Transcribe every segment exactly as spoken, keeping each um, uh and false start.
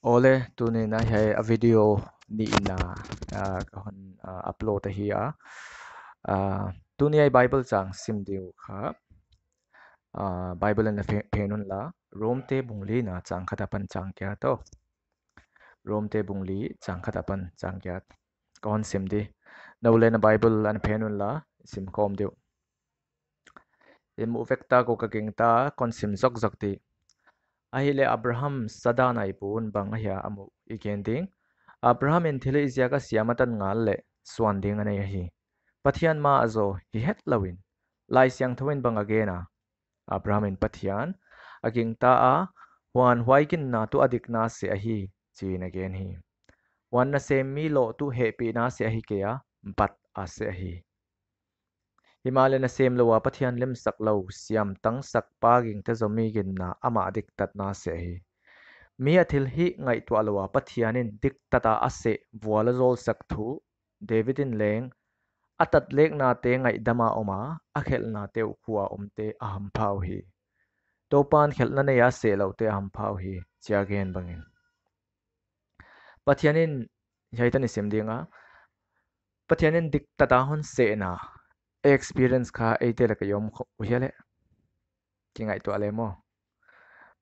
Awle, tuni a hiai a video nih in a, ah, ka hon, ah, upload ahi a. Ah, tuni a Bible chang sim ding uh kha, ah, Bible in a phe-, phen un la, Rom te bung li na chang khat apan chang giat aw. Rom te bung li chang khat apan chang giat. Ka hon sim di. Nou leng a Bible in a phen un la, sim khawm di uh. I muh vek tak uh ka gingta, kon sim zokzok di. Ahihleh Abraham sa dan a i pu un bang ahia a muh i gen ding. Abraham in thilhih ziak a siam a tan ngal leh suan ding a nei ahi. Pathian ma a zaw hi hetlou in, Laisiangthou in bang a gen a. Abraham in Pathian a gingta a, huan huai ginna tuh a dikna seh ahi, chiin a gen hi. Huan nasem mi loh tuh hehpihna seh ahi kei a, bat a seh ahi. Himahleh nasem lou a Pathian limsak lou, siamtangsak pa gingta zomi ginna amah diktatna seh ahi. Mi a thilhih ngaihtuah lou a Pathian in diktat a a seh vual a zawlsak thu, David in leng, a tatleknate ngaihdam a om a, a khelhnate uh khua omte a hampha uhi. Toupan khelhna nei a seh loute a hampha uhi, chia gen bangin. Pathian in, hiai tan i sim ding a, Pathian in diktat a hon sehna experience kha eite lak a i om kho uh hia leh. Kingaihtuah le maw.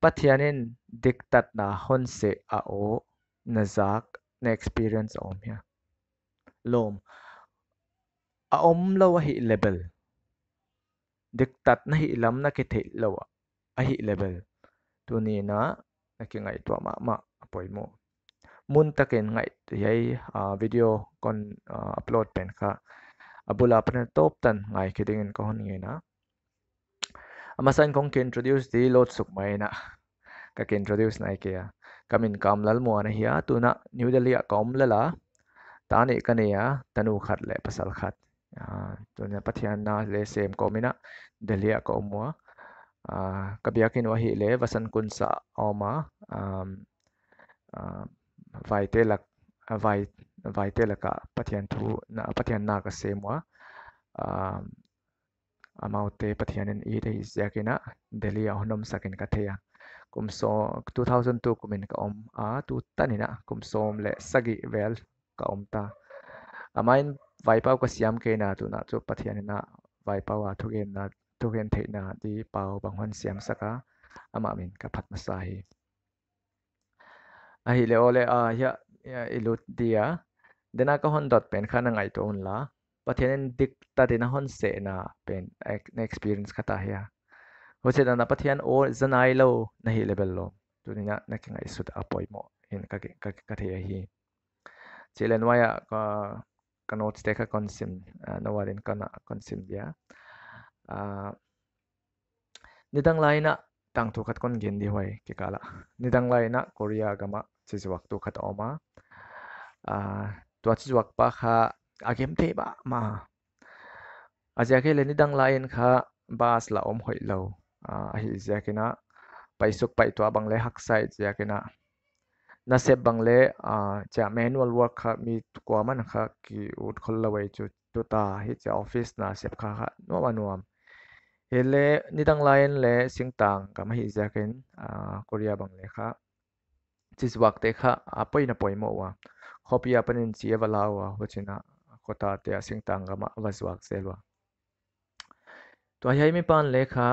Pathian in diktatna hon seh a aw na zak na experience a om hia. Lawm. A om lou ahih leh bel. Diktatna hi lam na kithei lou a, ahih leh bel. Tuni a, na kingaihtuah mahmah a poimoh. Mun takin ngaih, hiai, ah, video kon, ah, upload pen kha. A bul apan a tawp tan ngaikhe dingin ka hon ngen a. A masa in kong ki introduce di load suk mai na. Ka ki introduce nai kei a. Ka min Kamlalmuan ahi a, tun a New Delhi ah ka om lel a. Ta nih ka nei a, tanu khat leh pasal khat. Ah, tun a Pathian na leh sem kawm in a Delhi ah ka om ua. Ah, ka biakinn uh ahihleh Vasan Kunsa a om a, um, ah, Vaite lak, ah, Vai, Vaite lak a Pathian thu na, Pathian na ka sem ua. Ah, amaute Pathian in it ahih ziakin a Delhi a hon omsak in ka thei a. Kum sawm, two thousand two kum in ka om a, tu tan in a kum sawm leh sagih vel ka om ta. Amah in vaipau ka siam kei na, tun a chu Pathian in a vaipau a thugenna, thugen theihna di pau bang hon siamsak a, amah min ka phat masa hi. Ahihleh awle, ah, hiai, hiai i lut di a. Tun a ka hon dot pen kha na ngaihtuah un la. Pathian in diktat in a hon sehna pen ek-, na experience khat ahia. Huchi dan a Pathian aw za nailou na hih leh bel lawm. Tuni a na kingaihsut a poimoh in ka ki-, ka, ka thei ahi. Chih leh nuai a ka, ka notes te kha kon sim, ah, nou a din ka na kon sim dia. Ah, nidang lai in a tangthu khat kon gen di, huai kikal a. Nidang lai in a Korea gam a chizuak tu khat a om a. Ah, tua chizuak pa kha a gem thei mahmah. A ziak ahihleh nidang lai in kha bus la om hoih lou. Ah, ahih ziakin a paisuk paituah bang leh haksa ahih ziakin a. Nasep bang leh, ah, chia manual work kha mi kuaman kha ki ut khol lou ei chu, tuta hichia office nasep kha kha nuam a nuam. Hileh nidang lai in leh singtang gam ahih ziakin, ah, Korea bang leh kha chizuak te kha a poimoh a poimoh ua. Khopi apan in chi a va la ua, huchi in a khuate a singtang gam a va zuak zel ua. Tua hiai mipa'n leh kha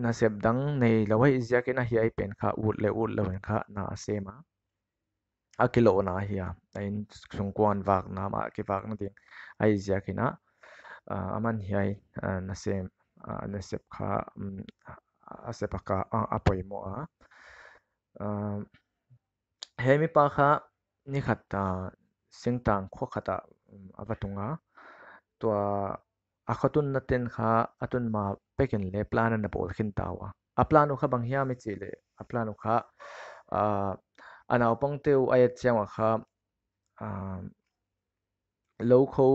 nasep dang neilou ahih ziakin a hiai pen kha ut leh ut lou in kha na a sem a. A kilohna ahi a. A innsungkuan vakna mah kivakna ding ahih ziakin a, ah, aman hiai, ah, nasem, ah, nasep kha, um, a sep a kha, ah, a poimoh a. Ah, hiai mipa kha ni khat, ah, singtang khua khat ah, um, a va tung a. Tua a khotunna ten kha a tun ma pekin leh plan ana bawl khin ta ua. A plan uh kha bang hiam i chih leh, a plan uh kha, ah, a naupangte uh a et chiang ua kha, ah, lou kho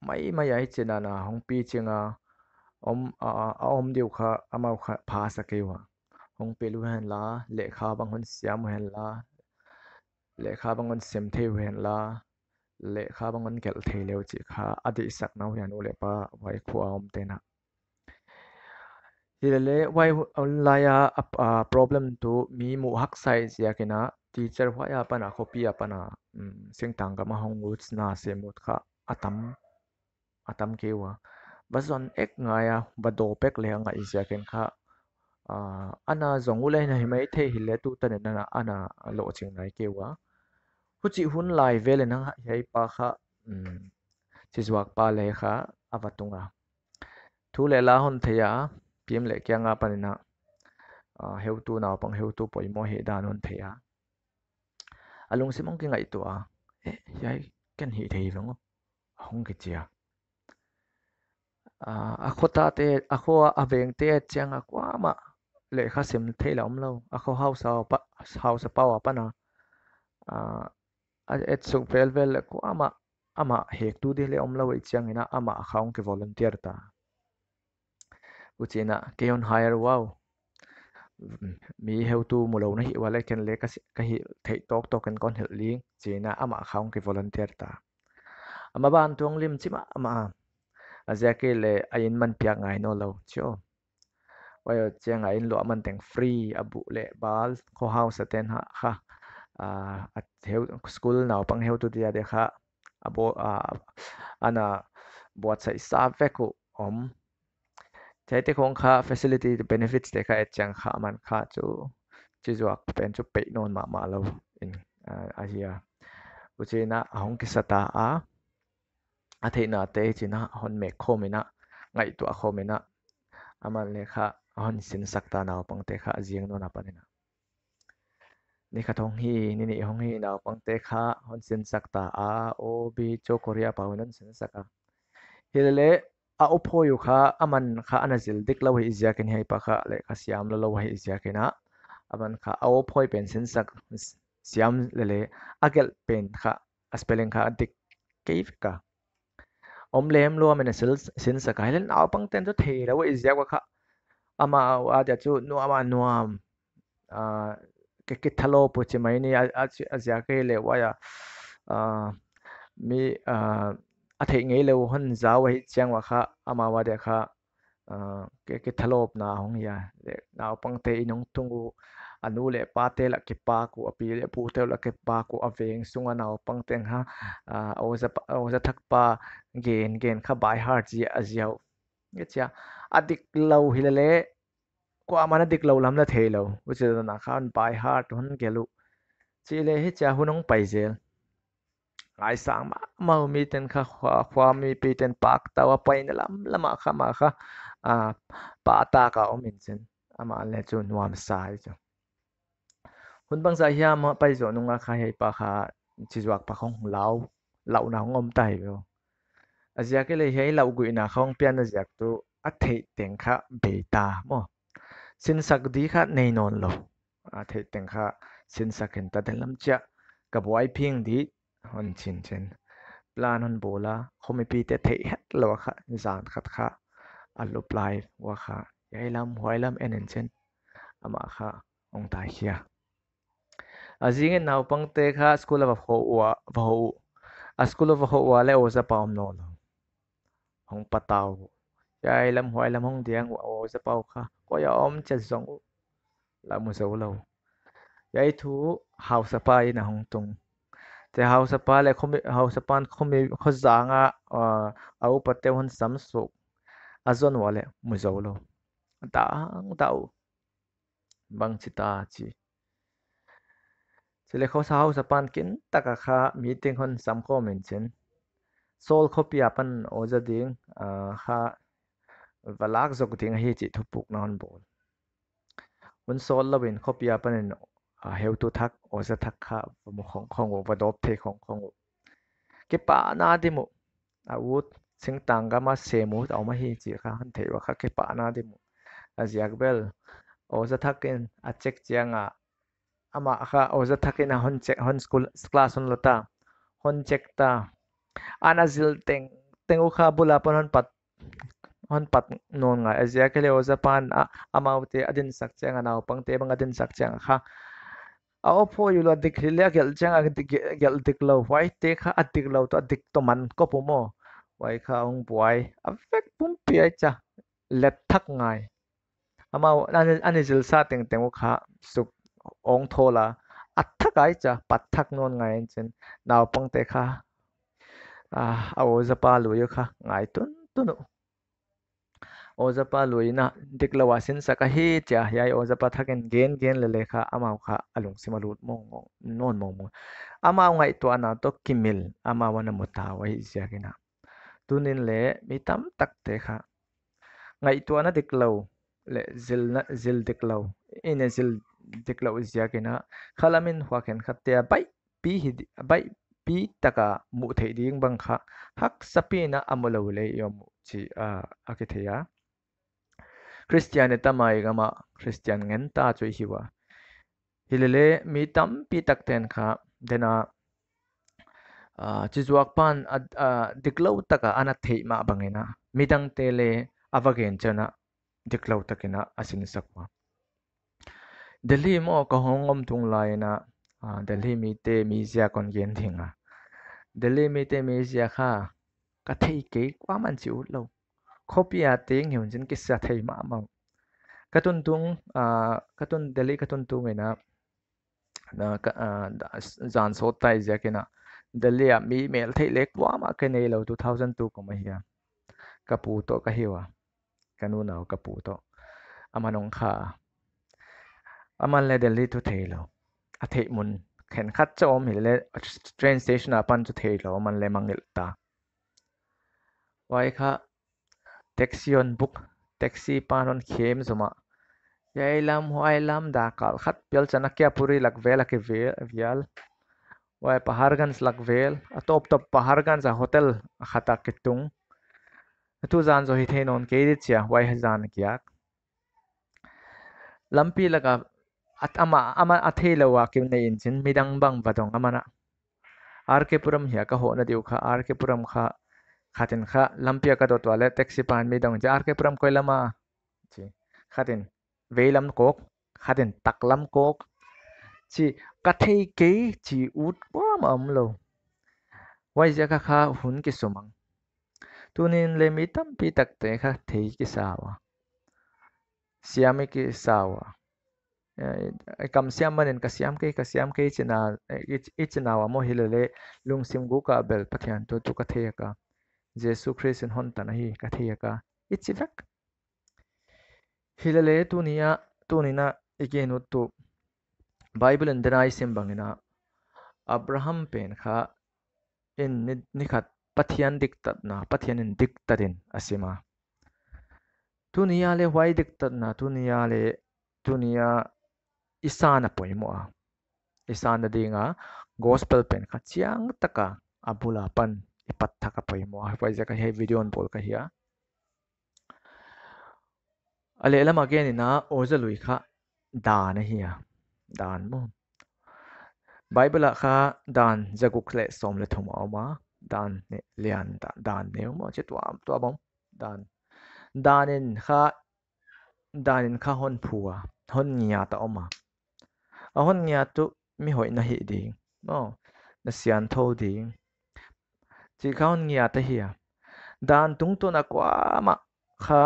maimai a hichi dan a hong pi ching a om, a, a, a om di uh kha amau kha pha sa kei ua. Hong pel uh hen la, lehkha bang hon siam uh hen la, lehkha bang hon sem thei uh hen la, lehkha bang hon gelh thei le uh chih kha a deihsakna uh ahi a, nu leh pa huai khua a omte'n a. Hilele huai hun lai a, a, a problem tuh mi muh haksa ahih ziakin a, teacher huai apan a, khopi apan a, um, singtang gam a hong ut na sem ut kha a tam, a tam kei ua. Va zon ek ngai a, va dawp ek leh a ngaih ziakin kha, ah, ana zong uleh na hi maithei hileh tu tan in ana, ana lohching nai kei ua. Huchih hun lai vel in a hiai pa kha, um, Chizuak pa leh kha a va tung a. Thu leh la hon thei a, pim leh kiang apan in a, ah, heutu naupang heutu poimoh hi dan hon thei a. A lungsim hong kingaihtuah a, eh, hiai ken hih thei veng aw, hong kichi a. Ah, a khotate, a kho a vengte chiang a kuamah lehkha sim thei la om lou. A kho hausa pa, hausa pa apan a, ah, a et suk velvel leh kuamah amah hektu di leh om lou i chiang in a amah kha hong ki volunteer ta. Huchiin a kei hon hire ua. Mi heutu mu lou na hi ua leh ken leh ka si-, ka hih theih tawk tawk in kon hilh ling, chiin a amah kha hong ki volunteer ta. Amah ban tuang lim chima amah a. A ziak leh a inn man piak ngai nawn lou, chi aw. Huai chiang a inn luah man teng free, a buh leh bal, kho hausa ten ha kha. Ah, a heu, school naupang heutu dia de kha. A bo, ah, ana buatsaih sa vek uh om. Hiaite khong kha facility benefits te kha et chiang kha aman kha chu Chizuak pen chu peih nawn mahmah lou in, ah, ahi a. Huchiin a hong kisa ta a. A theihnate chiin a hon mek khawm in a, ngaihtuah khawm in a, aman leh kha a hon sinsak ta naupangte kha a zing nawn apan in a. Ni khat hong hi, ni nih hong hi naupangte kha hon sinsak ta a, O B cho Korea pau in hon sinsak a. Hileleh a uphoi uh kha, aman kha ana zil dik lou hi ziakin hiai pa kha lehkha siam lou lou hi ziakin a. Aman kha a uphoi pen sinsak siam leleh a gelh pen kha a spelling kha dik kei vek a. Om lem lua men a sil, sinsak a. Hileleh naupang ten chu thei lou i ziak ua kha. Amah a dia chu nuam a nuam. Ah, ke kithalawp uh chi mai ni a, a, a ziak leh huai a. Ah, mi, ah, a theih ngei lou hon zau ahi chiang ua kha. Amah ua dia kha. Ah, ke, kithalawpna hong hi a. Leh naupangte inn hong tung uh, a nu leh pate lah kipak uh, a pi leh pute lah kipak uh, a veng sunga naupang teng ha, ah, oza pa, oza thak pa gen, gen kha by heart zia, a ziau. Nge chia, a dik lou hileleh, kuamah a dik lou lam lah thei lou. Huchidan a khan by heart hon gelh uh. Chih leh hichia hun hong pai zel. Ngaisang mahmah uh, miten kha khua, khua mipi ten pak ta ua, paina lamlam ah kha amah kha, ah, pahtak a om in chin. Amah leh chu nuamsa hi chu. Hun bangzah hiam a pai zoh nung a kha hiai pa kha Chizuak pa khong lau, lauhna hong om ta hi ve. A ziak leh hiai lauhuaina khong pianna ziak tuh a theih teng kha bei ta maw. Sinsak di kha nei nawn lou. A theih teng kha sinsak in ta den lam chia ka buai phing di hon chin chin. Plan hon bawl a, khomipite theih het lou a kha, zan khat kha a lup lai ua kha, hiai lam, huai lam en in chin. Amah kha hong tai khia. A zing in naupangte kha school a va hoh ua, va hoh uh. A school a va hoh ua leh oza pa om nawn lou. Hong patau. Hiai lam, huai lam hong diang ua, oza pa uh kha. Koi a om chia zong uh. La mu zou lou. Hiai thu hausa pa in a hong tung. Te hausa pa leh khomi, hausa pan khomi, kho zang a, ah, a upate hon sam suk. A zon ua leh mu zou lou. Dang dau. Bangchi ta chi. Chih leh khosa hausa pan kintak a kha meeting hon sam khawm in chin. Sawl khopi apan oza ding, ah, kha va lak zok ding ahi chih thupukna hon bawl. Hun sawl lou in khopi apan in, ah, heutu thak, oza thak kha va mu khong khong uh, va dawp thei khong khong uh. Kipahna dim uh. A ut singtang gam a sem ut a om ahi chih kha hon theih ua kha kipahna dim uh. A ziak bel, oza thak in a check chiang a, amah kha oza thak in a hon check, hon school, class hon lut a, hon check ta. Ana zil tengteng uh kha bul apan hon pat, hon pat nawn ngai. A ziak leh oza pan a, amaute a dinsak chiang a, naupangte bang a dinsak chiang a kha, a uphoi uh lou a dik hileleh a gelh chiang a dik, gelh dik lou. Huaite kha a dik lou toh a dik toh man kop uh maw. Huai kha hong buai. A vek pumpi ai cha. Let thak ngai. Amau, ani, ani zilsa tengteng uh kha suk ong thawl a. a thak ai cha, pat thak nawn ngai in chin, naupangte kha, ah, a ozapa lui uh kha ngai tuntun uh. Ozapa lui in a diklou a sinsak ahi chia, hiai ozapa thak in gen gen leh leh kha, amau kha a lungsim a lut mawngmawng, nawn mawngmawng. Amau ngaihtuahna toh kimil, amau ana mu ta uh ahih ziakin a. Tuni'n leh mi tamtakte kha ngaihtuahna diklou leh zilna, zil diklou, i ne zil diklou ziakin a, khalam in huai khenkhatte a baihpi hi di-, baihpi taka muh theih ding bang kha haksa pi in a mu lou leh i om uh chih, ah, a kithei a. Khristian i ta mai gam ah Khristian ngen ta chu i hi ua. Hilele mi tampi takte'n kha, dena, ah, chizuak pan a, ah, diklou taka ana theih mah bangin a, midangte leh a va gen chiang a diklou takin a a sinsak ua. Delhi maw ka hong om tung lai in a, ah, Delhi mite mizia kon gen ding a. Delhi mite mizia kha ka thei kei kuaman chi utlou. Khopi a teng hi un chin kisa thei mahmah. Ka tun tung, ah, ka tun Delhi ka tun tung in a, na ka, ah, da-, zan sawt ta ziakin a, Delhi a mi meltheih leh kuamah ka neilou, two thousand two kum ahi a. Ka pu toh ka hi ua. Ka nunau ka pu toh. Aman hong kha. Aman leh Delhi thu theilou. A theih mun khenkhat cha om hilele train station apan chu theilou, aman leh mangngilh ta. Huai kha taxi hon book, taxi pan hon khem zom a. Hiai lam, huai lam, dak kal khat pial chiang a Kyaphuri lak vel a kivial. Huai Paharganj lak vel, a tawp tawp Paharganj a hotel khat a kitung. Tu zan zaw hi thei nawn kei di chia, huai zan kiak. Lampi lak a, at ama, ama a theilou a kim nei in chin, midang bang va dong aman a. R K Puram hi a ka hohna di uh kha, R K Puram kha, khat in kha, lampi a ka dot ua leh taxi pan mi dong in chin, R K Puram koi lam a? Chi. Khat in veilam kawk, khat in taklam kawk. Chi, ka thei kei chi ut kuamah omlou. Huaiziak a kha hun kisumang. Tuni'n leh mi tampi takte kha thei kisa ua. Siam i kisa ua. Eh, i kam siam manin ka siam kei, ka siam kei chi na, eh, i, i chi na ua maw hilele lungsim guk a bel Pathian thu tu ka thei a ka. Jesu Khrist in hon tan ahi ka thei a ka. I chi vek. Hilele tuni a, tuni in a i gen ut tu Bible in dena i sim bangin a Abraham pen kha in ni, ni khat Pathian diktatna, Pathian in diktat in a sim a. Tuni a leh huai diktatna, tuni a leh, tuni a i san a poimoh a. I sanna ding a gospel pen kha chiang taka a bul apan i pat thak a poimoh a. Huaiziak a hiai video hon bawl ka hi a. A lehlam a gen in a, oza lui kha dan ahi a. Dan maw. Bible ah kha dan zaguk leh sawm leh thum a om a. Dan ne-, lian da-, dan neu maw, chi tuamtuam om. Dan. Dan in kha, dan in kha hon phu a, hon ngiat a om a. A hon ngiat tuh mi hoih na hih ding. Maw, na siangthou ding. Chih kha hon ngiat ahi a. Dan tungtawn a kuamah kha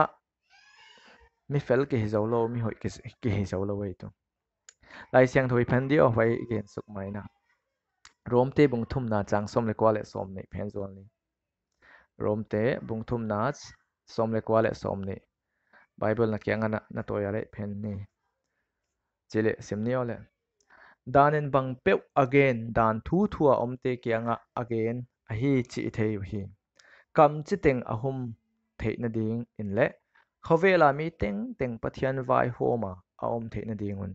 mi fel kihi zoulou, mi hoih ki-, kihi zoulou ei tu. Laisiangthou i phen di aw, huai i gen suk mai na. Rom te bung thumna chang sawm leh kua leh sawm nih phen zual ni. Rom te bung thumna sawm leh kua leh sawm nih. Bible na kiang a na, na tawi a leh phen ni. Chi leh sim ni aw leh. Dan in bang peuh a gen, dan thuthu a omte kiangah a gen ahi chih i thei uhi. Kam chiteng a hum theihna dingin leh, khovel a mi tengteng Pathian vaihawm a a om theihna ding un.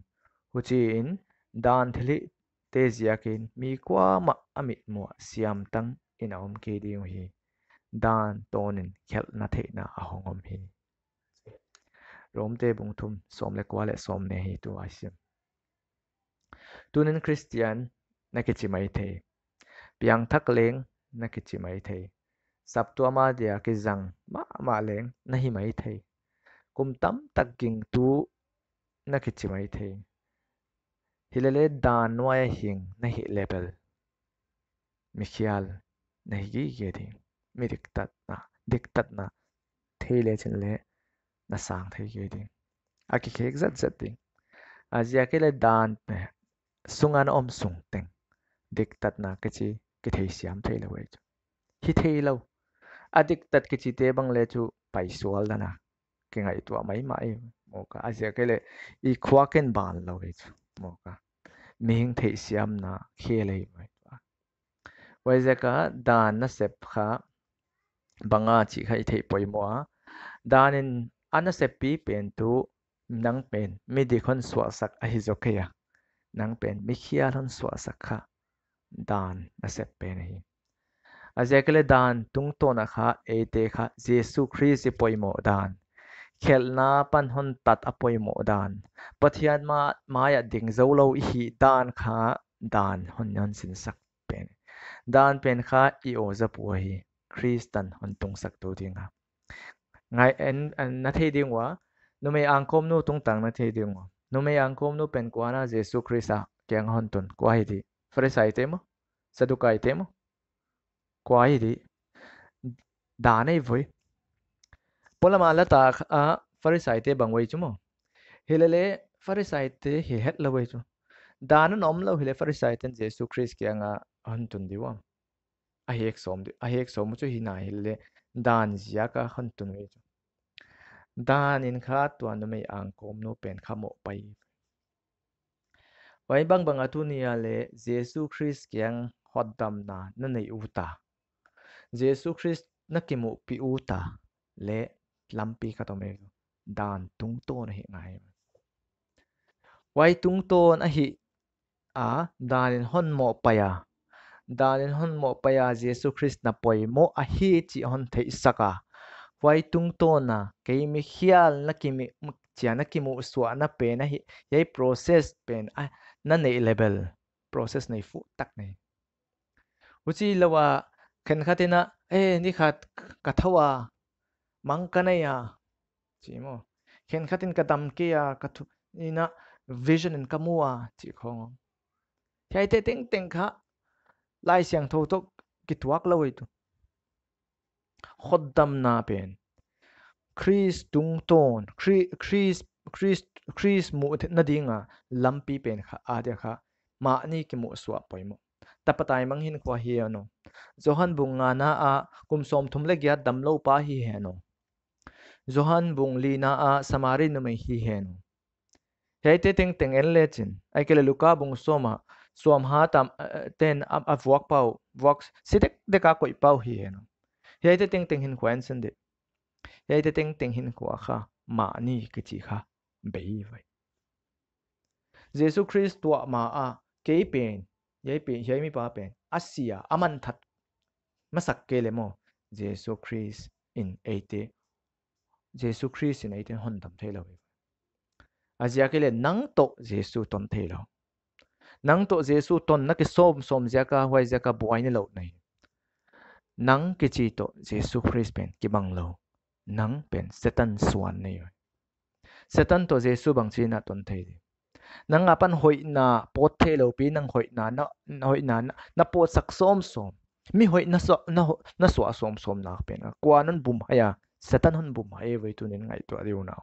Huchiin, dan thilhihte ziakin mi kuamah a mitmuh ah siamtang in a om kei ding uhi. Dan tawnin khelhna theihna a hong om hi. Rom te bung thum sawm leh kua leh sawm nih hi tu a i sim. Tuni'n Khristian na kichi maithei. Piangthak leng na kichi maithei. Saptuam a dia kizang mahmah leng na hi maithei. Kum tamtak gingtu na kichi maithei. Hilele dan nuai a hing na hih leh bel mikhial na hi gige ding. Mi diktatna, diktatna thei lechin leh na sang thei kei ding. A kikhek zatzat ding. A ziak i leh dan, eh, sunga na om sung teng diktatna kichi kitheisiam theilou ei chu. Hi theilou. A diktat kichite bang le chu paisual dan a kingaihtuah maimah ei maw ka. A ziak ei le i khua ken ban lou ei chu maw ka. Mihing theihsiamna khel ei maw ka. Huaiziak a dan nasep kha bang a chih kha i theih poimoh a. Dan in a naseppi pen tuh nang pen midik hon suahsak ahi zaw kei a. Nang pen mikhial hon suahsak kha dan nasep pen ahi. A ziak ei le dan tungtawn a kha eite kha Jesu Khrist i poimoh dan, khelhna pan hon tat a poimoh dan, Pathian ma, mai a ding zou lou i hih dan kha dan hon, hon sinsak pen. Dan pen kha i aw zapu ahi, Khrist tan hon tungsaktu ding a. Ngai en, en na thei ding ua, numei angkawmnu tungtang na thei ding ua. Numei angkawmnu pen kua'n a Jesu Khrist a kiang hon tun, kua hi di? Pharisaite maw? Sadukaite maw? Kua hi di? Dan ei voi. Polam a la ta kha Pharisaite bang voi chu maw. Hi le le Pharisaite hi het lou voi chu. Dan a om lou hi le Pharisaite'n Jesu Khrist kiang a hon tun di ua. A hek sawm di, a hek sawm chu hi na hi le dan ziak a hon tun voi chu. Dan in kha tua numei angkawmnu pen kha mohpaih. Huai bangbang a tuni a le Jesu Khrist kiang hotdamna na nei ut a, Jesu Khrist na kimuhpih ut a le lampi khat om ei, dan tungtawn ahi ngai. Huai tungtawn ahi a, dan in hon mohpaih a, dan in hon mohpaih a, Jesu Khrist na poimoh ahi chih hon theihsak a. Huai tungtawn a, kei mikhial na kimi, chia na kimuhsuahna pen ahi, hiai process pen a, na neih level, process nei fuh tak nei. Huchi lou a, khenkhat in a, eh, ni khat ka thou a, mang ka nei a, chi maw. Khenkhat in ka dam kei a, ka thu, in a vision in ka mu a, chi khong. Hiaite tengteng kha, Laisiangthou toh kituak lou ei tu. Hotdamna pen, Khrist tungtawn, Khri-, Khrist, Khrist, Khrist muhna ding a lampi pen kha, a dia kha, mahni kimuhsuah poimoh. Tapa taimang hinkhua hi hen aw. Johan bung ngana a, kum sawmthum le giat damloupa hi hen aw. Johan bung lina a, Samari numei hi hen aw. Hiaite tengteng en lechin, ahihkeileh Luka bung sawm a, suamhat a, eh, ten a, a vuak pau, vuak si dekdek a koih pau hi hen aw. Hiaite tengteng hinkhua en sin di. Hiaite tengteng hinkhua kha, mahni kichi kha, bei vai. Jesu Khrist tuah ma a, kei pen, hiai pen, hiai mipa pen, a si a, a manthat masak kei le maw, Jesu Khrist in eite, Jesu Khrist in eite hondam theilou. A ziak ei le nang toh Jesu ton theilou. Nang toh Jesu ton na kisawmsawm ziak a, huai ziak a buai neilou na hi. Nang kichi toh Jesu Khrist pen kibang lou. Nang pen Setan suan na hi. Setan toh Jesu bangchi in a ton thei di? Nang apan hoihna pawt theilou pi, nang hoihna, na, na hoihna, na, na pawtsak sawmsawm. Mi hoih na suah, na ho-, na suah sawmsawm nak pen a, kua'n hon bumhai a? Setan hon bumhai ei voi, tuni'n ngaihtuah di uh na.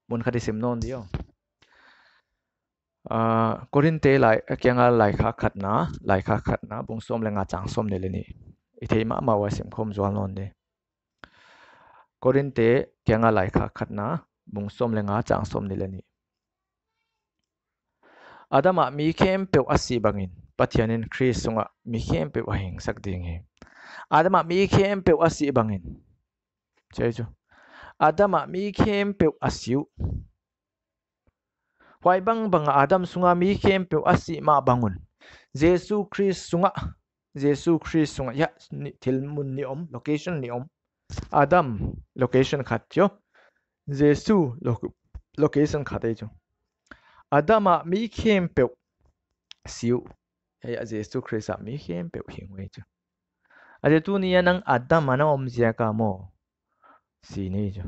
Mun khat i sim nawn di aw. Ah, Korinte lai, kianga laikhak khatna, laikhak khatna, bung sawm le nga chang sawmnih le nih. I theih mahmah ua sim khawm zual nawn di. Korinte kianga laikhak khatna, bung sawm le nga chang sawmnih le nih. Adam a mi khempeuh a sih bangin, Pathian in Khrist sunga mi khempeuh a hingsak ding hi. Adam a mi khempeuh a sih bangin. Chi chu. Adam a mi khempeuh a si uh. Huai bangbang a Adam sunga mi khempeuh a sih mah bang un, Jesu Khrist sunga, Jesu Khrist sunga, ya, ni, thil mun nih om, location nih om. Adam, location khat chu. Jesu, lo-, location khat ei chu. Adam a mi khempeuh si uh. Hiai a Jesu Khrist a mi khempeuh hing uh ei chu. A ziak tuni a nang Adam a na om ziak a maw, si ni chu.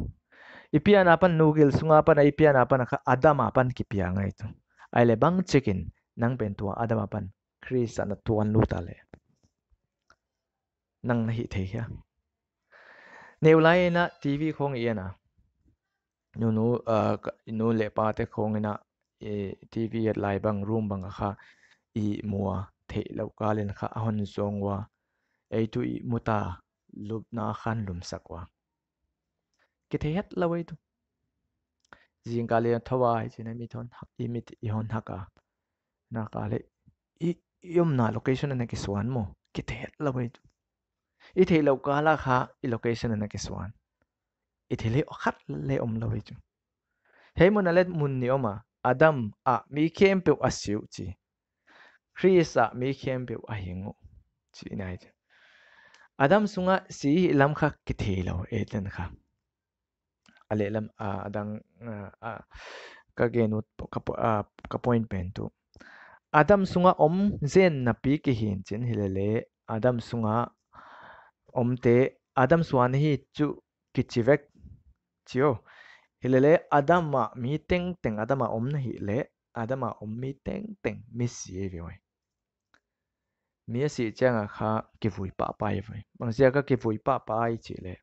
I pian apan, nu gil sunga pan, i pian apan kha Adam apan kipiang ei chu. Ahihleh bangchi'n nang pen tua Adam apan Khrist a na tuan lut a le, nang na hih thei hia? Neu lai in a TV khong i en a, nu nu, ah, ka, nu leh pate khong in a, eh, T V et lai bang, room bang a kha i mu a, theihlouh kal in kha a hon zong ua, ei tuh i mu ta, lupna khan lumsak ua. Kithei hetlou ei tuh. Zingkal leh thawai china mi thon hak, i mit i hon hak a. Na ka leh i, i omna location ana kisuan maw. Kithei hetlou ei tuh. I theihlouh kal a kha i location ana kisuan. I thei leh khat leh omlou ei tuh. Hiai mun a leh mun nih om a, Adam ah mi khempeuh a si uh chi. Khrist ah mi khempeuh a hing uh. Chihna ei tuh. Adam sunga si hih lam kha kitheilou, Eden kha. A leh lam, a, a dang, a, a, ka gen ut po-, ka po-, a, ka point pen tuh. Adam sunga om zen napi kihin chin hilele, Adam sunga omte, Adam suan hi chu kichi vek chi uh. Hilele Adam ah mi tengteng, Adam ah om na hileh, Adam ah om mi tengteng misi ei ve ua. Mi a sih chiang a kha kivui pahpah ei ve ua. Bangziak a kivui pahpah ei chih leh,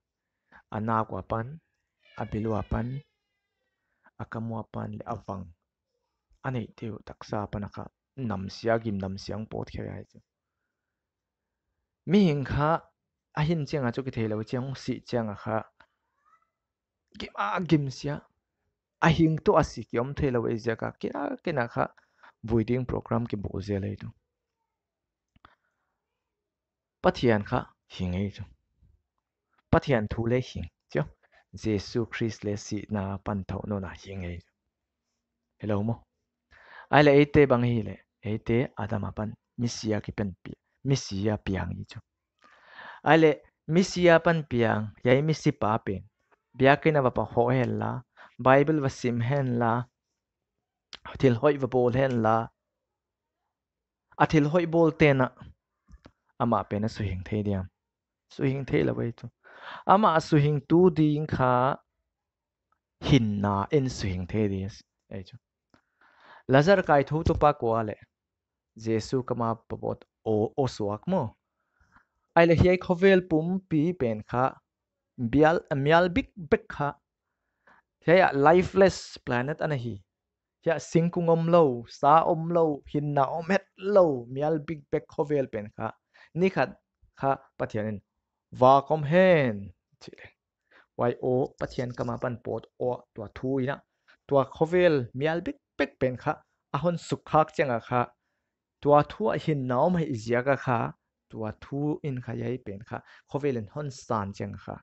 a nak ua pan, a bil ua pan, a kam ua pan leh a vang a neihte uh taksa pan a kha namsia, gim namsia hong pawt khia ei tuh. Mihing kha a hin chiang a chu kitheilou, chiang hong sih chiang a kha gim a gim sia. A hing toh a si kiom theilou ei ziak a, kina, kina kha vui ding program kibawl zel ei tuh. Pathian kha hing ei tuh. Pathian thu leh hing, chi uh. Jesu Khrist leh sihna pan thou nawn a hing ei tuh. Hello maw. Ahihleh eite bang hileh, eite Adam apan misi a kipan pi-, misi a piang ei tuh. Ahihleh misi apan piang, hiai misi pa pen. Biakin a va paikhawm henla, Bible va sim henla, thil hoih va bawl henla, a thil hoih bawlte'n amah pen a suhing thei diam? Suhing theilou ei tuh. Amah suhingtu ding kha hinna in suhing thei di ei tuh. Lazar kaithutu pa kua leh? Jesu kam a pawt aw, aw suak maw. Ahihleh hiai khovel pumpi pen kha mial, mial bikbek kha. Hiai a lifeless planet ana hi. Hiai singkung omlou, sa omlou, hinna om hetlou, mial bikbek khovel pen kha. Ni khat kha Pathian in, "Vak om hen," chi leh. Huai aw, Pathian kam apan pawt aw, tua thu in a, tua khovel mial bikbek pen kha a hon sukkhak chiang a kha, tua thu ah hinna om ahih ziak a kha, tua thu in kha hiai pen kha khovel in hon san chiang a kha,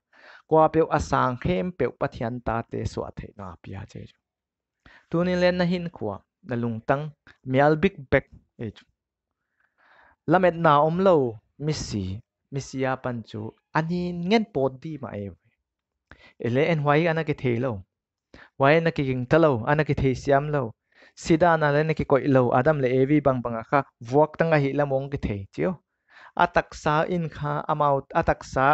kuapeuh a sang khempeuh Pathian tate suah theihna pia chi ei tuh. Tuni'n leng na hinkhua, na lungtang mial bikbek ei tuh. Lametna omlou misi, misi apan chu a nin ngen pawt di mah ei ve. Ei leh en huai ana kitheilou. Huai ana kigingta lou, ana kitheisiam lou. Sidan a leh ana kikoih lou, Adam leh Evi bangbang a kha vuak tang ahih lam hong kithei chi uh. A taksa in kha amau, a taksa,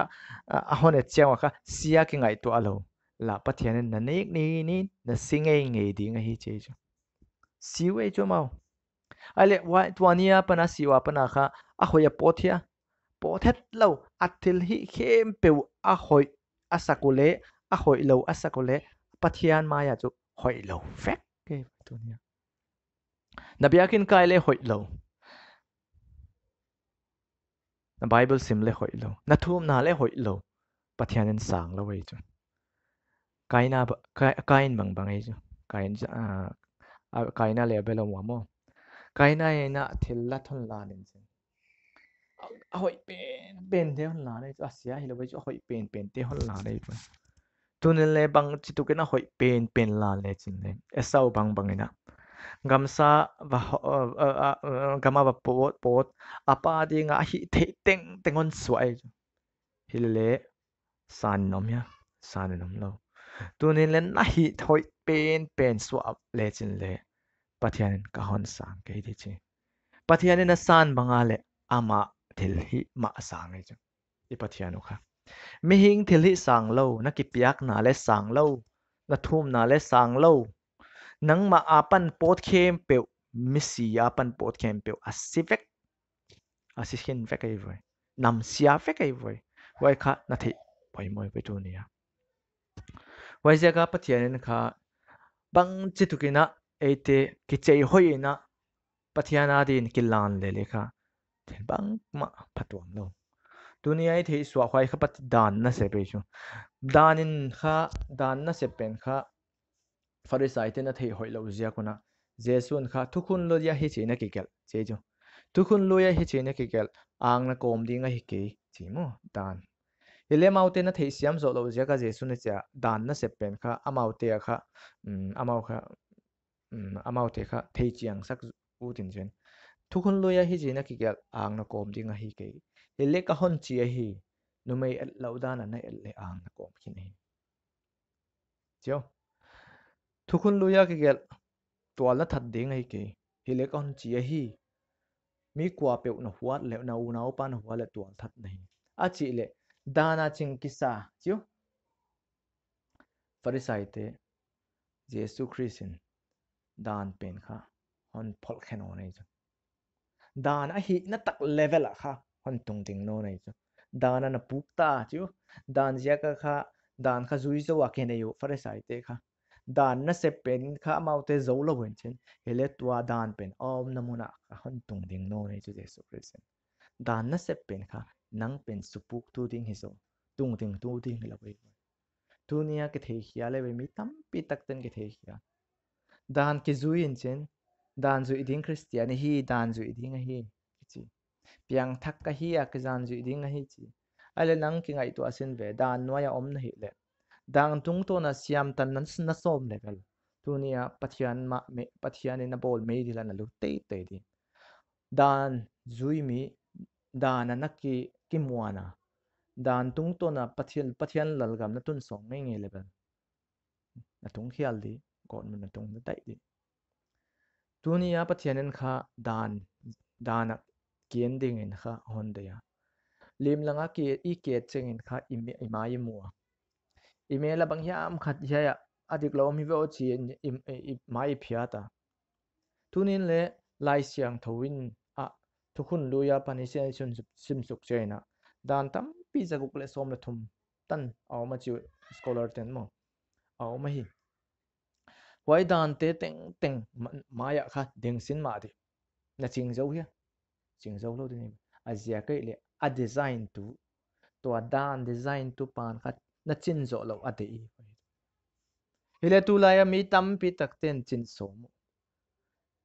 a, a hon et chiang ua kha si a kingaihtuah lou. Lah Pathian in na nek ni ni, na si ngeingei ding ahi chi ei tuh. Si uh ei tuh amau. Ahihleh huai, tua ni apan a si ua pan a kha, a hoih a pawt hia? Pawt hetlou, a thilhih khempeuh a hoih a sak uleh, a hoihlou a sak uleh, Pathian mai a chu hoihlou vek ei tuh nia. Na biakin kai leh hoihlou. Na Bible sim leh hoihlou. Na thumna leh hoihlou. Pathian in sanglou ei tuh. Kaina ba-, Ka-, Kain bangbang ei tuh. Kain, ah, ah, Kaina leh Abel om ua maw. Kaina in a thillat hon lan in chin. A, a hoih penpente hon lan ei tuh. A sia hilou ei tuh, a hoih penpente hon lan ei tuh. Tuni'n leng bangchituk in a hoih penpen lan le chin leh, Esau bangbang in a, gamsa va ho-, uh, uh, uh, uh, gam a va pawt, pawt, a pa ding a hih theih tengteng hon suah ei tuh. Hilele san in om hia? San in omlou. Tuni'n leng na hih hoih penpen suah le chin leh, Pathian in ka hon sang kei di chi. Pathian in a san bang a leh amah thilhih mah a sang ei tuh. I Pathian uh kha. Mihing thilhih sanglou, na kipiakna leh sanglou, na thumna leh sanglou. Nangmah apan pawt khempeuh, misi apan pawt khempeuh a si vek. A si khin vek ei ve. Namsia vek ei ve. Huai kha na theih poimoh ei ve tuni a. Huaiziak a Pathian in kha bangchituk in a eite kichei hoih in a Pathian adin kilan lele kha thil bangmah phatuam lou. Tuni a i theihsuah huai kha Pat-, dan nasep ei chu. Dan in kha, dan nasep pen kha Pharisaite na theih hoih lou ziak un a, Jesu'n kha thukhun lui a hichi in a kigelh chi chu. Thukhun lui a hichi in a kigelh, ang na kawm ding ahi kei chi maw, dan. Hileh amaute na theihsiam zoh lou ziak a Jesu'n a chi a, dan nasep pen kha, amaute a kha, mm, amau kha, mm, amaute kha theichiangsak ut in chin. Thukhun lui a hichi in a kigelh, ang na kawm ding ahi kei. Hileh ka hon chi ahi, numei et lou dan a na et leh ang na kawm khin ahi. Chi a. Thukhun lui a kigelh, tual na that ding ahi kei. Hileh ka hon chi ahi, mi kuapeuh na huat leh, na u na upa na huat leh tual that na hi, a chih leh, dan a ching kisa, chi a. Pharisaite, Jesu Khrist in dan pen kha hon pholh khe nawn ei chu. Dan ahihna tak level a kha hon tungding nawn ei chu. Dan a na puk ta chu. Dan ziak a kha, dan kha zui zou a kei nei uh Pharisaite kha. Dan nasep pen kha amaute zou lou in chin. Hileh tua dan pen a omna mun a kha hon tungding nawn ei chu Jesu Khrist in. Dan nasep pen kha nang pen supuktu ding hi zaw, tungdingtu ding hi lou ei. Tuni a kitheikhia leh ve, mi tampi takte'n kitheikhia. Dan kizui in chin, dan zuih ding Khristian ahi, dan zuih ding ahi, kichi. Piangthak ka hi a, ka dan zuih ding ahi chi. Ahihleh nang kingaihtuah sin ve, dan nuai a om na hih leh, dan tungtawn a siamtan na, na sawm leh vel, tuni a Pathian mah, me, Pathian in a bawl meidil a na lut teitei di. Dan zui mi, dan a na ki, kimuan a, dan tungtawn a Pathian, Pathian lalgam na tun sawm ngeingei leh vel, na tung khial di, gawtmun na tung na daih di. Tuni a Pathian in kha dan, dan a ki-en ding in kha hon deih a. Lim lang a ki, i ki-et chiang in kha i mi, i mai i mu a. I mel a bang hiam khat hiai a, a dik lou mi ve aw chi in i, i, i mai i phiat a. Tuni'n leh Laisiangthou in a, thukhun lui a pan i sim, sim, sim suk chiang in a, dan tampi zaguk leh sawm leh thum tan a om a chi uh, scholar ten maw. A om ahi. Huai dante tengteng ma-, mai a kha ding sin mah di. Na ching zou hia? Ching zou lou di ni. A ziak ahih leh a design tu, tua dan design tu pan kha na chin zoh lou a deih i. Hileh tulai a mi tampi takte'n chin sawm uh.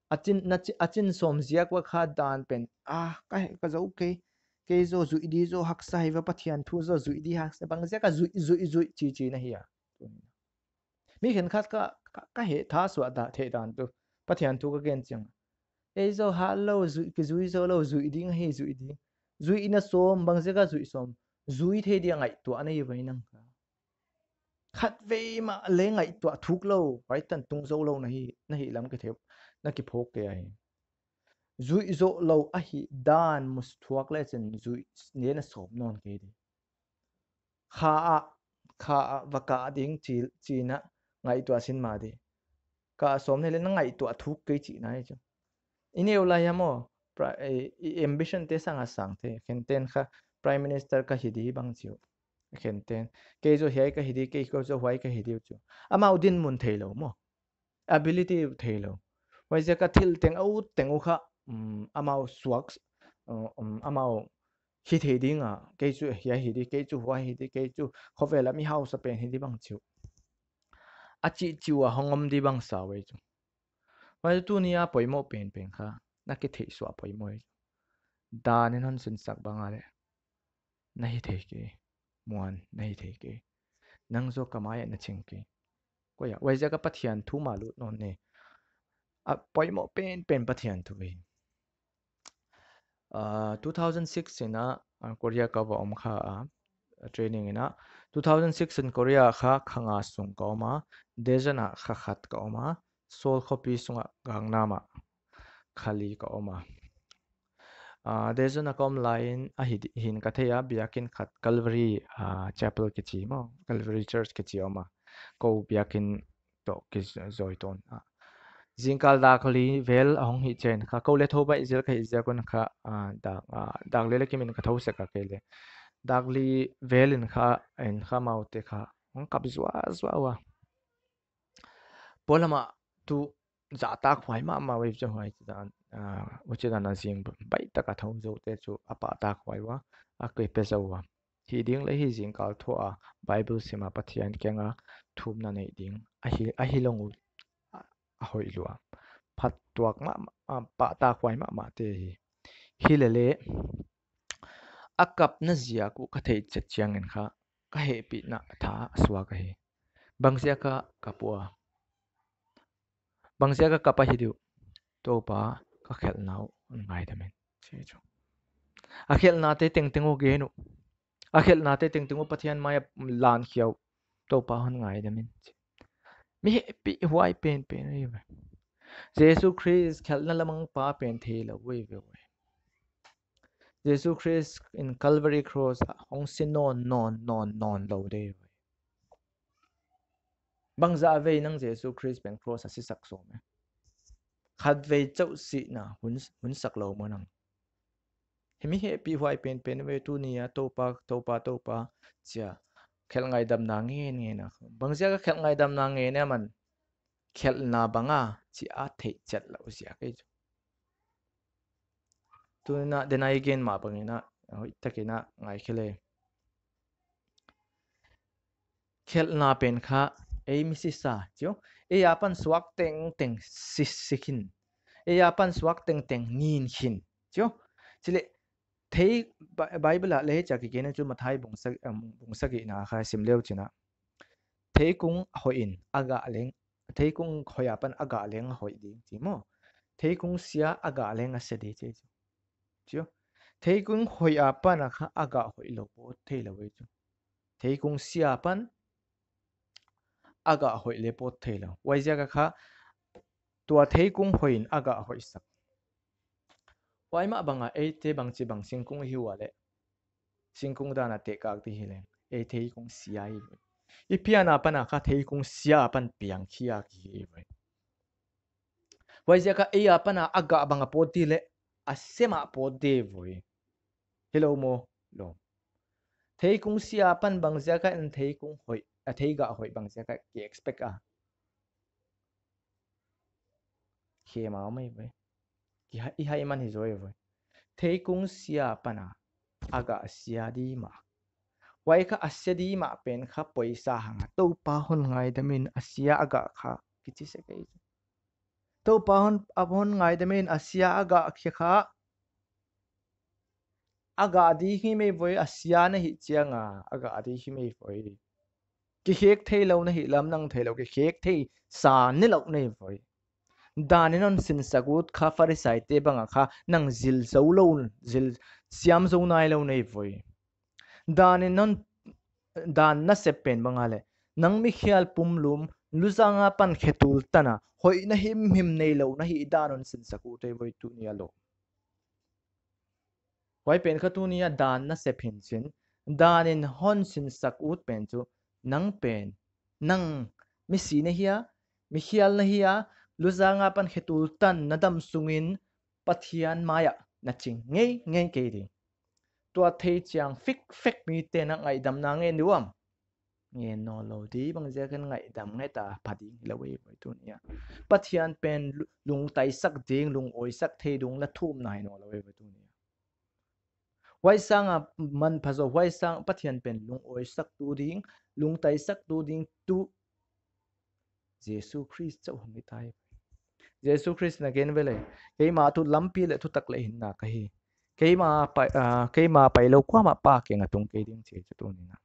A chin, na chi-, a chin sawm ziak ua kha dan pen, ah, ka he, ka zou kei, kei zaw zuih di zaw haksa hi va, Pathian thu zaw zuih di haksa, bang ziak a zuih, zuih, zuih, chi, chi na hi a. Mi khenkhat kha, ka, ka he tha suah da, theih dan tu, Pathian thu ka gen chiang. Ei zaw hat lou, zuih, kizui zou lou, zuih ding ahi, zuih ding. Zuih na sawm, bang ziak a zuih sawm. Zui thei dia ngaihtuah na hi vai nang kha. Khatvei mah leng ngaihtuah thuk lou, huai tan tung zou lou na hi, na hih lam kithei, na kiphawk kei ahi. Zuih zoh lou ahi dan mu thuak leh chin zuih ne na sawm nawn kei di. Kha a, kha a, va kah ding chi, chi in a ngaihtuah sin mah di. Kah sawm nei leh na ngaihtuah thuk kei chihna hi chu. I neu lai a maw, pra-, i, i ambition te sang a sang te, khente'n kha Prime Minister ka hi di bang chi uh. Khente'n, kei zaw hiai ka hi di, kei zaw huai ka hi di uh chu. Amau dinmun thei lou maw. Ability thei lou. Huaiziak a thil teng a ut teng uh kha, um, amau suak, uh, um, amau hi thei ding a, kei chu hiai hi di, kei chu huai hi di, kei chu khovel a mi hausa pen hi di bang chi uh. A chih chi uh a hong om di bang sa uh ei chu. Huai tuni a poimoh penpen kha, na kitheihsuah poimoh ei chu. Dan in hon sinsak bang a leh, na hi thei kei, muan na hi thei kei. Nang zaw ka mai a na ching kei. Koi a, huaiziak a Pathian thu mah lut nawn ni. A poimoh penpen Pathian thu hi. Ah, two thousand six in a, ah, Korea ka va om kha a, training in a. Two thousand six in Korea kha kha nga sung ka om a, Daejeon a kha khat ka om a, Seoul khopi sung a Gangnam a kha li ka om a. Ah, Daejeon a ka om lai in a hi, hi'n ka thei a, biakin khat Calvary, ah, Chapel kichi maw, Calvary Church kichi om a. Kou biakin toh kizui tawn a. Zingkal dak li vel a hong hi chiang in kha, kou leh thou baih zel ka hi ziak un kha, ah, dak, ah, dak li leh kim in ka thou sek a kei leh. Dak li vel in kha, in kha amaute kha hong kap zuazua ua. Polam a tu zahtakhuai mahmah uh ei ve chu, huai chidan, ah, huchidan a zing baihtak a thou zoute chu a pahtakhuai ua, a kei pe zou ua. Hi ding leh hi zingkal thu a Bible sim a Pathian kiang a thumna neih ding ahi, ahi lou uh a, a hoih lua. Phattuam mahmah, ah, pahtakhuai mahmah te hi. Hi leh leh a kapna ziak uh ka theih chet chiangin kha ka hehpihna tha a suak ahi. Bangziak a kap ua? Bangziak a kap ahi di uh? Toupa, ka khelhna uh hon ngaidam in, chi chu. A khelhnate tengteng uh gen uh. A khelhnate tengteng uh Pathian mai a lan khia uh. Toupa, hon ngaidam in, chi. Mi hehpihhuai penpen ahi ve. Jesu Khrist khelhna lamang pa pen theilou uh ei ve. Jesu Khrist in Calvary Cross ah hong si nawn, nawn, nawn, nawn lou di uh ei ve. Bangzah vei nang Jesu Khrist pen cross a sisak sawm e? Khatvei chauh sihna hun, hun sak lou maw nang? Hi mi hehpihhuai penpen ve, tuni a Toupa, Toupa, Toupa, chi a khelh ngaidamna ngen ngen a. Bangziak a khelh ngaidamna ngen e? Aman khelhna bang a chi a theih chet lou ziak ahi chu. Tuni a denai gen mah bangin a, hoihtak in a ngai khe leh. Khelhna pen kha ei mi sisa, chi uh. Ei apan suak tengteng si, si khin. Ei apan suak tengteng nin khin, chi uh. Chi leh thei Bi-, Bible ah leh hichia kigen chu Mathai bung sa-, em, bung sagihna kha sim leu chin a. Theikung hoih in a gah leng, theikung hoih apan a gah leng a hoih ding, chi maw. Theikung sia a gah leng a sia di, chi chu. Chi uh. Theikung hoih apan a kha a gah hoih lou pawt theilou ei chu. Theikung sia apan a gah hoih leh pawt theilou. Huaiziak a kha tua theikung hoih in a gah hoihsak. Huai mah bang a eite bangchibang singkung hi ua leh, singkung dan a tehkak di hi leng, ei theikung sia hi ve. I pian apan a kha theikung sia apan piang khia ki hi ve. Huaiziak a ei apan a a gah bang a pawt di leh, a sia mah pawt di ve. Hilou maw? Lou. Theikung sia apan bangziak a in theikung hoih, a theigah hoih bangziak a ki expect a? Khe mau mai ve. Ki ha-, i hai man hi zaw ei ve. Theikung sia apan a, a gah sia di mah. Huai kha a sia di mah pen kha poisa hang a, Toupa hon ngaidam in a sia a gah kha, kichi sek ei. Toupa hon, a hon ngaidam in a sia a gah khia kha. A gah di hi mai ve, a sia na hih chiang a, a gah di hi mai ve. Kikhek theilou na hih lam nang theilou, kikhek thei sa ni lou na hi ve. Dan in hon sinsak ut kha Pharisaite bang a kha nang zil zou lou, zil siam zou nailou na hi ve. Dan in hon, dan nasep pen bang a leh, nang mikhial pumlum, luzang apan khetul tan a, hoihna himhim neilou na hih dan hon sinsak ut ei ve tuni a lou. Huai pen kha tuni a dan nasep hi'n chin, dan in hon sinsak ut pen chu, nang pen, nang misi na hia, mikhial na hia, luzang apan khetul tan na dam sungin Pathian mai ah na ching ngeingei kei ding. Tua thei chiang fikfek mite'n a ngaihdamna ngen di uam? Ngen nawnlou di, bangziak in ngaihdam ngai ta pha ding hilou ei ve tuni a. Pathian pen lu-, lungtaisak ding, lungawisak thei ding la thum nai nawnlou ei ve tuni a. Huai sang a manpha zaw, huai sang Pathian pen lungawisaktu ding, lungtaisaktu ding tuh Jesu Khrist chauh hong hi tai. Jesu Khrist in a gen ve leh, keimah tuh lampi leh thutak leh hinna ka hi. Keimah pai, ah, keimah pailou kuamah Pa kiang a tung kei ding chi chu tuni a.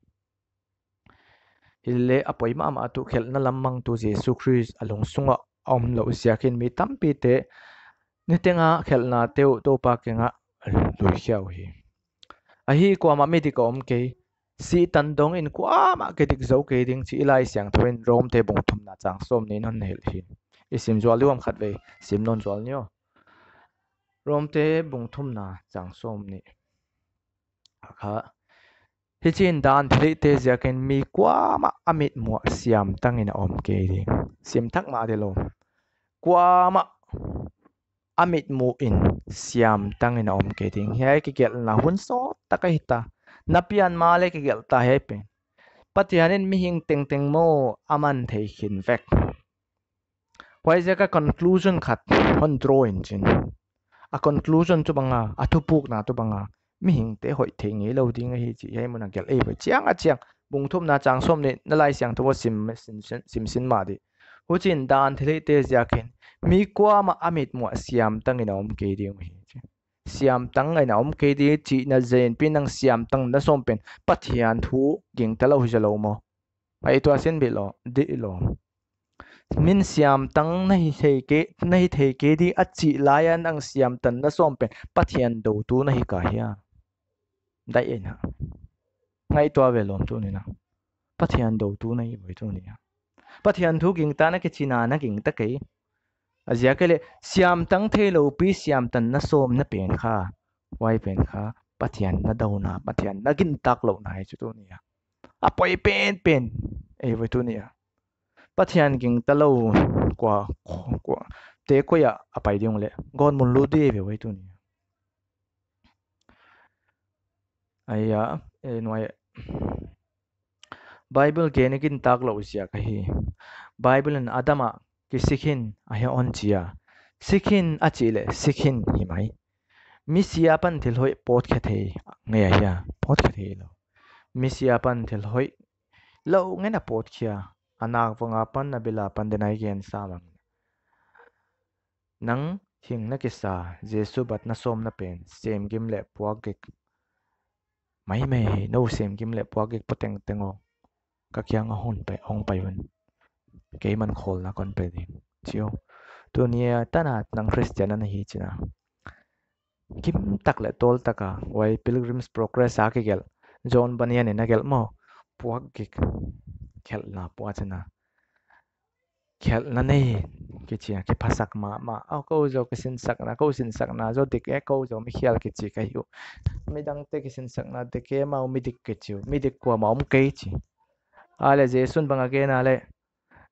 Hileh a poimoh mahmah tuh khelhna lam mangtu Jesu Khrist a lungsung ah a omlouh ziakin mi tampite niteng a khelhnate uh Toupa kiang a luikhiau hi. Ahi kuamah midik a om kei, sih tan dong in kuamah kidik zou kei ding chi i Laisiangthou in Rom te bung thumna chang sawmnih in hon hilh hi. I sim zual di uam khatvei, sim nawn zual ni aw. Rom te bung thumna chang sawmnih. Kha, hichiin dan thilhihte ziakin mi kuamah a mitmuh ah siamtang in a om kei ding. Sim thak mah di lou. Kuamah a mitmuh in siamtang in a om kei ding. Hiai kigelhna hun sawt tak ahi ta. Na pian ma leh kigelh ta hiai pen. Pathian in mihing tengteng maw a man thei khin vek. Huaiziak a conclusion khat hon draw in chin, a conclusion tu bang a, a thupukna tu bang a, mihingte hoih thei ngeilou ding ahi chih hiai mun a gelh ei ve. Chiang a chiang, bung thumna chang sawmnihna Laisiangthou a sim, sim, sim, sim sin mah di. Huchiin dan thilhihte ziakin mi kuamah a mitmuh ah siamtang in a om kei ding uhi. Siamtang in a om kei ding chihna zenpi, nang siamtang na sawm pen Pathian thu gingta lou hi zaw lou maw? Ai tua sin bih lou, di lou. Min siamtang na hi thei kei, na hi thei kei di a chih lai a nang siamtan na sawm pen Pathian doutu na hi ka hia? Dai ei na. Ngaihtuah ve lawm tuni a. Pathian doutu na hi voi tuni a. Pathian thu gingta na kichi na, na gingta kei. A ziak ahihleh siamtang theilou pi siamtan na sawm na pen kha, huai pen kha Pathian na douna, Pathian na gintak louhna hi chu tuni a. A poi penpen ei voi tuni a. Pathian gingta lou kua, kua, te koi a a pai ding leh gawtmun lut di ve voi tuni a. Aia, e, nuai. Bible gen i gintak lou ziak ahi. Bible in Adam a kisikhin a hon chi a. Sikhin a chih leh sikhin hi mai. Misi apan thil hoih pawtkhe thei ngei ahia? Pawtkhe theilou. Misi apan thil hoih lou ngen a pawtkhia. A nakvang apan, a bil apan, den a i gen sa bang. Nang hing na kisa, Jesu bat na sawm na pen semgim leh puakgik maimai hi. Nou semgim leh puakgik patengteng aw, ka kiang a hon pai, hong pai un. Keiman khawlna kon pe ding, chi uh. Tuni a tan a nang Christian na hi chih na, kim tak leh tawl tak a, huai Pilgrim's Progress a kigelh, John Bunyan in a gelh maw, puakgik, khelhna puak chihna. Khelhna nei kichi a, kiphasak mahmah. Aw, kou zaw kisinsakna, kou sinsakna zaw dik e, kou zaw mikhial kichi ka hi uh. Midangte kisinsakna dik e, amau midik kichi uh. Midik kuamah om kei chi. A leh Jesu'n bang a gen a leh,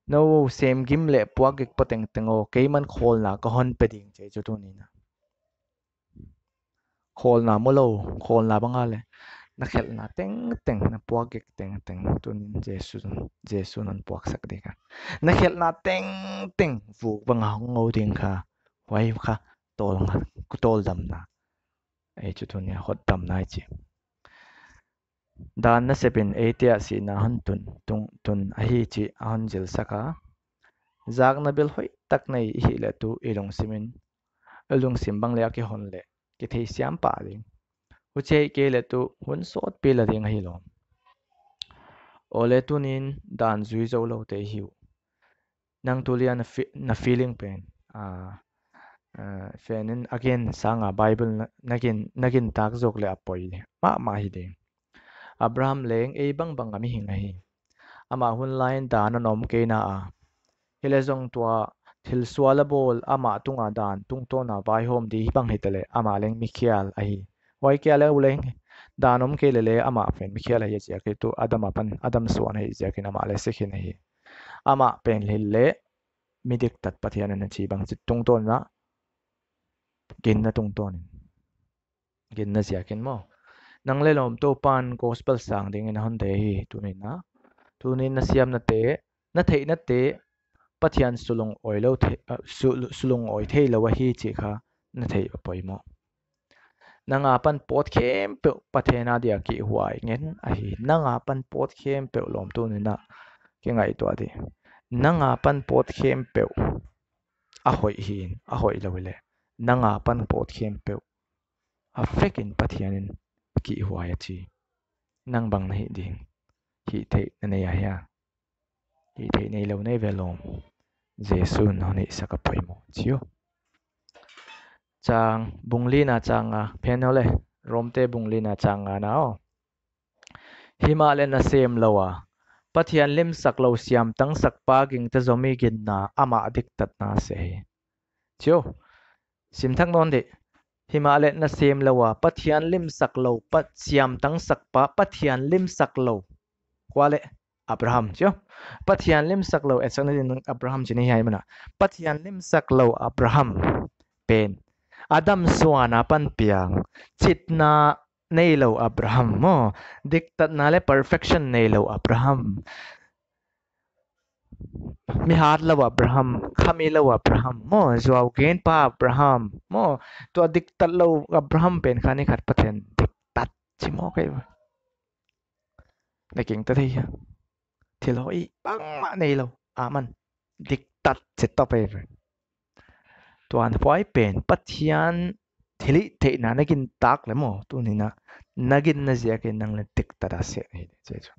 nou semgim leh puakgik patengteng aw, keiman khawlna ka hon pe ding, chi chu tuni a. Khawlna mu lou, khawlna bang a leh na khelhna tengteng, na puakgik tengteng, tuni'n Jesu, Jesu'n hon puaksak ding a. Na khelhna tengteng vuk bang a hong ngou ding kha, huai kha tawl nga, tawldamna. Ei chu tuni a hotdamna i chi. Dan nasep in eite a sihna hon tun, tung, tun ahi chih a hon zilsak a. Zakna bil hoihtak nei i hih leh tu i lungsim in, i lungsim bang leh a kihon leh kitheisiam pah ding. Huchi ahih kei leh tu hun sawtpi la ding ahi lawm. Aw leh tuni'n dan zui zou loute i hi uh. Nang tulia na fi-, na feeling pen, ah, ah, fan in a gen sang a Bible na, na gin, na gintak zawk leh a poi mahmah hi ding. Abraham leng ei bangbang a mihing ahi. Amah hun lai in dan a om kei na a. Hileh zong tua thil sual a bawl amah tung a dan tungtawn a vaihawm di bang hi ta leh amah leng mikhial ahi. Huai kia leh uh leng dan om kei leh leh amah pen mikhial ahi ziak ahi, tu Adam apan, Adam suan ahi ziakin amah leh sikhin ahi. Amah pen hileh midiktat Pathian in a chi bang chih tungtawn a, ginna tungtawn in. Ginna ziakin maw. Nang leh lawm Toupa'n gospel sang ding in a hon deih hi tuni'n a. Tuni'n na siamnate, na theihnate, Pathian sulungawi lou thei, ah, su-, sulungawi theilou ahi chih kha na theih a poimoh. Nang apan pawt khempeuh Pathian a dia kihhuai ngen ahi. Nang apan pawt khempeuh lawm tuni'n a kingaihtuah di. Nang apan pawt khempeuh a hoih hi in, a hoih lou leh nang apan pawt khempeuh a vek in Pathian in kihhuai a chi. Nang bang na hih ding? Hihtheih na nei ahia? Hihtheih neilou nei ve lawm. Jesu'n hon hihsak a poimoh chi uh. Chang, bung lina chang nga, phen aw leh, Romte bung lina chang nga na aw. Himahleh nasem lou a, Pathian limsak lou siamtang sakpa gingta zomi ginna amah diktatna se hi. Chi uh. Sim thak nawn di. Himahleh nasem lou a, Pathian limsak lou, Pat-, siamtang sakpa, Pathian limsak lou. Kua leh? Abraham, chi uh. Pathian limsak lou, etsakna din Abraham chi ni hiai mun a. Pathian limsak lou Abraham pen Adam suan apan piang, chitna neilou Abraham maw, diktatna leh perfection neilou Abraham. Mi hatlou Abraham, khami lou Abraham maw, zuau gen pa Abraham maw, tua diktat lou Abraham pen kha ni khat Pathian diktat chi maw kei. Na gingta thei hia? Thil hoih bangmah neilou, aman diktat chi top ei ve. Tuan huai pen Pathian thilhihtheihna na gintak leh maw, tuni'n a na ginna ziakin nang leng diktat a seh hi chi chu.